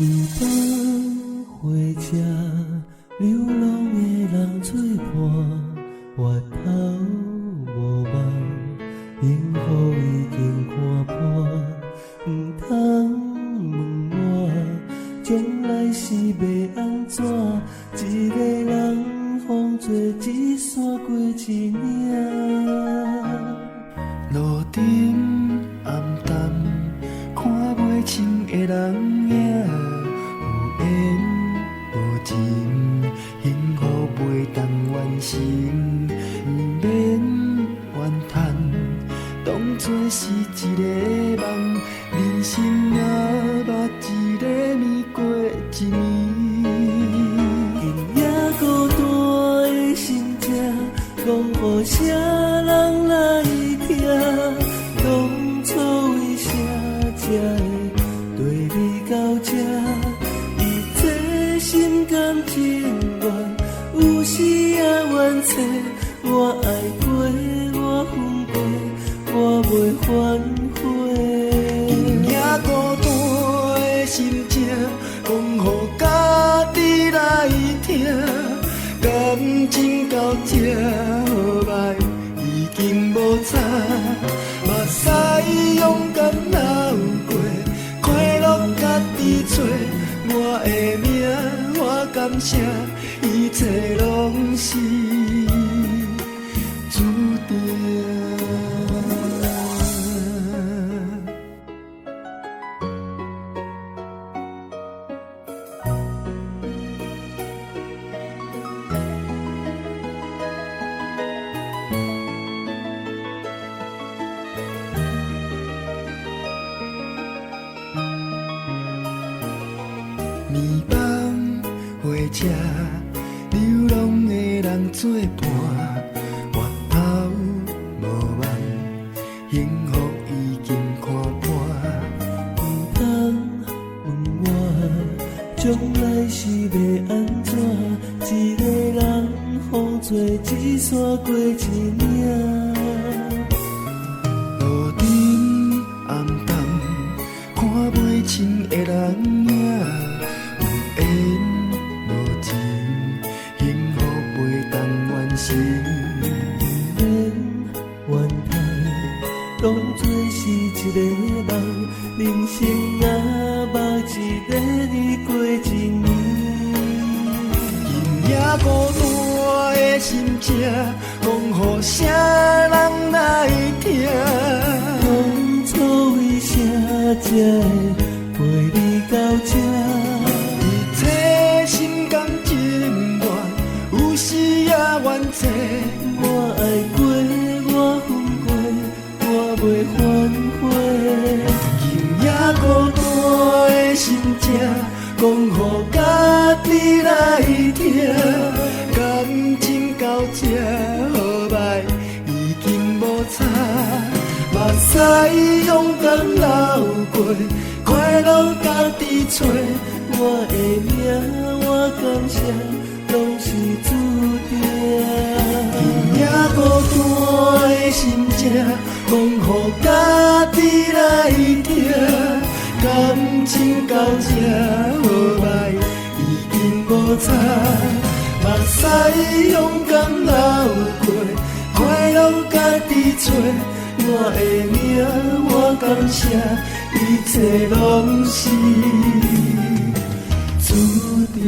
暝放火車，流浪的人做伴，回頭無望，幸福已經看破。毋通問我，將來是欲按怎？一个人風做一山過一嶺。路燈暗淡，看袂清的人影，有緣無情，幸福袂當完成，毋免怨嘆，當作是一个夢，人生若捌一个暝過一暝。今夜孤單的心情，講予啥人來聽？當初為啥才會綴你到這？一切心甘情願，有時也怨嗟。我愛過，我分過，我袂反悔。今夜孤單的心情，講予家己來聽。感情到這好䆀已經無差，目屎勇敢流過，快樂家己揣。我的命，我感謝，一切攏是注定。暝放火車，流浪的人做伴，回頭無望，幸福已經看破。毋通問我，將來是欲按怎？一个人風做一山過一嶺。路燈暗淡，看袂清的人影，有緣無情，幸福袂當完成。毋免怨嘆，當作是一个夢，人生若捌一个年過一年。今夜孤單的心情，講予啥人來聽？當初為啥才會陪你到這？一切心甘情願，有時也怨嗟。我愛過，我分過，我袂反悔。今夜孤單的心情，講予家己來聽。感情到這好䆀已經無差，目屎勇敢流過，快樂家己揣。我的命，我感謝，攏是注定。今夜孤單的心情，講予家己來聽。感情到這好䆀已經無差，目屎勇敢流過，快樂家己揣。我的命，我感謝，一切攏是注定。